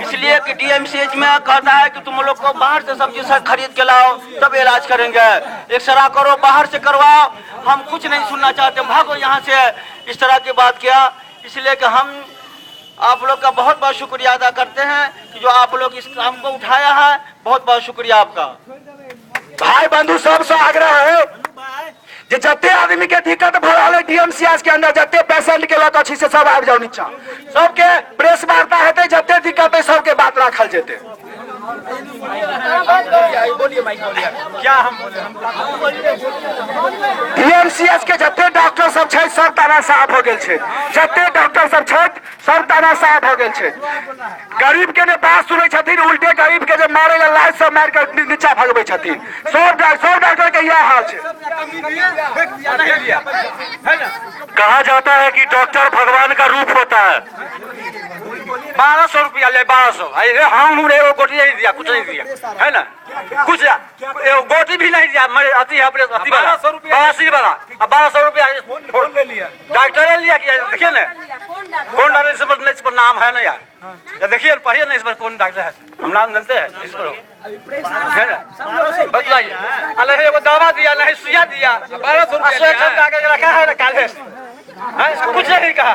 इसलिए कि डीएमसीएच में कहता है कि तुम लोग को बाहर से सब्जी सर खरीद के लाओ तब इलाज करेंगे। एक्सरा करो, बाहर से करवाओ, हम कुछ नहीं सुनना चाहते, भागो यहाँ से। इस तरह की बात किया। इसलिए कि हम आप लोग का बहुत बहुत शुक्रिया अदा करते हैं कि जो आप लोग इस काम को उठाया है, बहुत बहुत शुक्रिया आपका। भाई बंधु सबसे आग्रह है जे जते आदमी के दिक्कत भ रहल है डीएमसीएच के अंदर, जते पेशेंट के लग अछि से सब आबि जाओ नीचा, सबके प्रेस वार्ता हेतै, जते दिक्कत है सबके बात राखल जेतै। क्या हम डीएमसीएच के जते डॉक्टर सब छै सब तानाशाह भ गेल छै, जते डॉक्टर सब छथि सब तानाशाह भ गेल छै। गरीब के ने बात सुनै छथिन, उल्टे गरीब के जे मारे ला लात सब मारि के नीचा भगबै छथिन। सब डॉक्टर के इएह हाल छै। कहा जाता है कि डॉक्टर भगवान का रूप होता है। 1200 रुपया ले, 1200। अरे हम एगो गोटी नहीं दिया, कुछ नहीं दिया है ना, कुछ एगो गोटी भी नहीं दिया। मेरे अति है अपने अति वाला 82 वाला, अब 1200 रुपया ले लिया डॉक्टर ने लिया कि देखिए ना कौन डॉक्टर, इस पर इस पर नाम है ना यार, या देखिए पढ़िए ना इस पर कौन डॉक्टर है, हम नाम जानते हैं इस पर है ना, बतलाइए। अरे एगो दवा दिया नहीं, सुइया दिया, 1200 रुपया रखा है ना काले, कुछ नहीं कहा।